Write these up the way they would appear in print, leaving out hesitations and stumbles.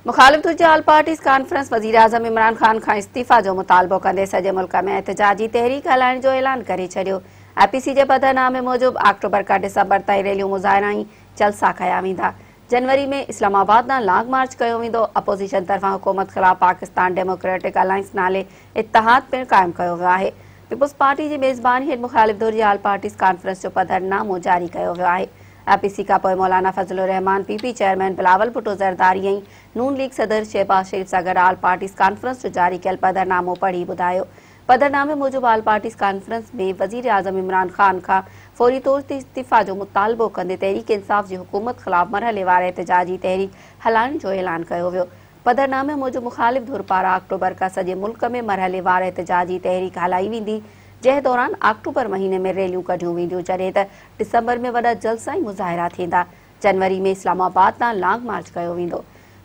مخالف ڌر جي آل پارٽيز ڪانفرنس وزيراعظم عمران خان کان استعيفيٰ جو مطالبو ڪندي سڄي ملڪ ۾ احتجاجي تحريڪ هلائڻ جو اعلان ڪري ڇڏيو. اي پي سي جي پڌرنامي موجب آڪٽوبر کان ڊسمبر تائين ريليون، مظاهرا ۽ جلسا ڪيا ويندا. جنوري ۾ اسلام آباد ڏانهن لانگ مارچ ڪيو ويندو. اپوزيشن طرفان حڪومت خلاف پاڪستان ڊيموڪريٽڪ الائنس نالي اتحاد پڻ قائم ڪيو ويو آهي. پيپلز پارٽي جي ميزباني هيٺ مخالف ڌر جي آل پارٽيز ڪانفرنس جو پڌرنامو جاري ڪيو ويو آهي. اي پي سي کانپوء Maulana Fazl ur Rehman, P P chairman Bilawal Bhutto Zardari ۽ Noon league صدر شهباز شريف سان گڏ آل پارٽيز ڪانفرنس جو جاري ڪيل پڌرنامو پڙهي ٻڌايو. پڌرنامي موجب آل پارٽيز ڪانفرنس ۾ وزيراعظم عمران خان کان فوري طور تي استعيفيٰ جو مطالبو ڪندي تحريڪ انصاف جي حڪومت خلاف مرحليوار احتجاجي تحريڪ هلائڻ جو اعلان ڪيو ويو. پڌرنامي موجب مخالف ڌر پاران آڪٽوبر کان سڄي ملڪ ۾ مرحليوار احتجاجي تحريڪ هلائي ويندي، جنهن دوران آڪٽوبر مهيني ۾ ريليون ڪڍيون وينديون، جڏهن ته ڊسمبر ۾ وڏا جلسا ۽ مظاهرا ٿيندا، جنوري ۾ اسلام آباد تان لانگ مارچ ڪيو ويندو.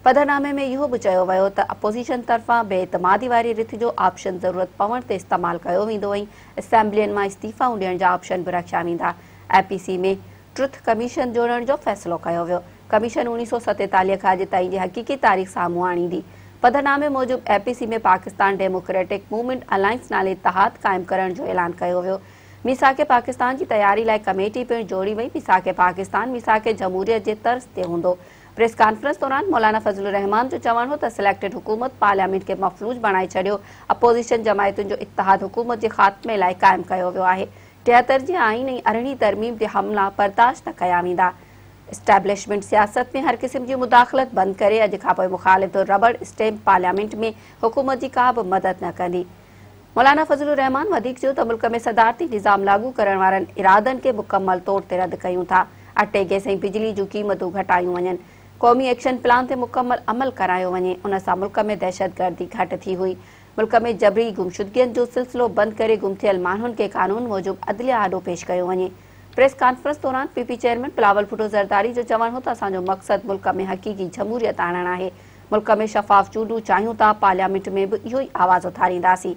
پڌرنامي ۾ اهو به چيو ويو ته اپوزيشن طرفان بي اعتمادي واري رٿ جو آپشن ضرورت پوڻ تي استعمال ڪيو ويندو ۽ اسيمبلين مان استعيفائون ڏيڻ جا آپشن به رکيا ويندا. اي پي سي ۾ ٽرٿ ڪميشن جوڙڻ جو فيصلو ڪيو ويو. ڪميشن 1947 کان اڄ تائين جي حقيقي تاريخ سامهون آڻيندي. پڌرنامي موجب A P C ۾ Pakistan democratic movement alliance نالي اتحاد قائم ڪرڻ جو اعلان ڪيو ويو. ميثاق پاڪستان جي تياري لاء ڪميٽي پڻ جوڙي وئي. ميثاق پاڪستان ميثاق جمهوريت جي طرز تي هوندو. پريس ڪانفرنس دوران مولانا فضل الرحمان جو چوڻ هو ته سليڪٽيڊ حڪومت پارليامينٽ کي مفلوج بڻائي ڇڏيو، اپوزيشن جماعتن جو اتحاد حڪومت جي خاتمي لاء قائم ڪيو ويو آهي. 73 جي آئين ۽ ارڙهين ترميم تي حملا برداشت نه ڪيا ويندا. اسٽيبلشمينٽ سياست ۾ هر قسم جي مداخلت بند ڪري، اڄ کانپوء مخالف ڌر رٻڙ اسٽيمپ پارليامينٽ ۾ حڪومت جي ڪا به مدد نه ڪندي. مولانا فضل الرحمان وڌيڪ چيو ته ملڪ ۾ صدارتي نظام لاڳو ڪرڻ وارن ارادن کي مڪمل طور تي رد ڪيون ٿا، اٽي، گئس ۽ بجلي جون قيمتون گهٽايون وڃن، قومي ايڪشن پلان تي مڪمل عمل ڪرايو وڃي، ان سان ملڪ ۾ دهشتگردي گهٽ ٿي هئي، ملڪ ۾ جبري گمشدگين جو سلسلو بند ڪري گم ٿيل ماڻهن کي قانون موجب عدليه آڏو پيش ڪيو وڃي. پريس ڪانفرنس دوران P P chairman Bilawal Bhutto Zardari جو چوڻ هو ته اسان جو مقصد ملڪ ۾ حقيقي جمهوريت آڻڻ آهي، ملڪ ۾ شفاف چونڊون چاهيون ٿا، پارليامينٽ ۾ به اهو ئي آواز اٿارينداسين.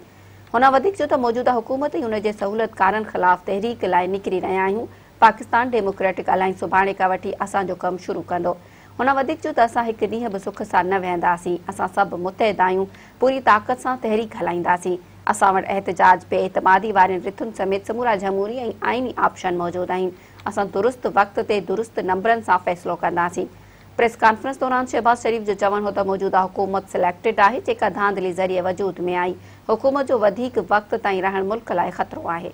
هن وڌيڪ چيو ته موجوده حڪومت ۽ ان جي سهولتڪارن خلاف تحريڪ لاء نڪري رهيا آهيون، پاڪستان ڊيموڪريٽڪ الائنس سڀاڻي کان وٺي اسان جو ڪم شروع ڪندو. هن وڌيڪ چيو ته اسان هڪ ڏينهن به سک سان نه ويهنداسين، اسان سڀ متحد آهيون، پوري طاقت سان تحريڪ هلائينداسين، اسان وٽ احتجاج، بي اعتمادي وارين رٿن سميت سمورا جمهوري ۽ آئيني آپشن موجود آهن، اسان درست وقت تي درست نمبرن سان فيصلو ڪنداسين. پريس ڪانفرنس دوران شهباز شريف جو چوڻ هو ته موجوده حڪومت سليڪٽيڊ آهي، جيڪا ڌانڌلي ذريعي وجود ۾ آئي، حڪومت جو وڌيڪ وقت تائين رهڻ ملڪ لاء خطرو آهي.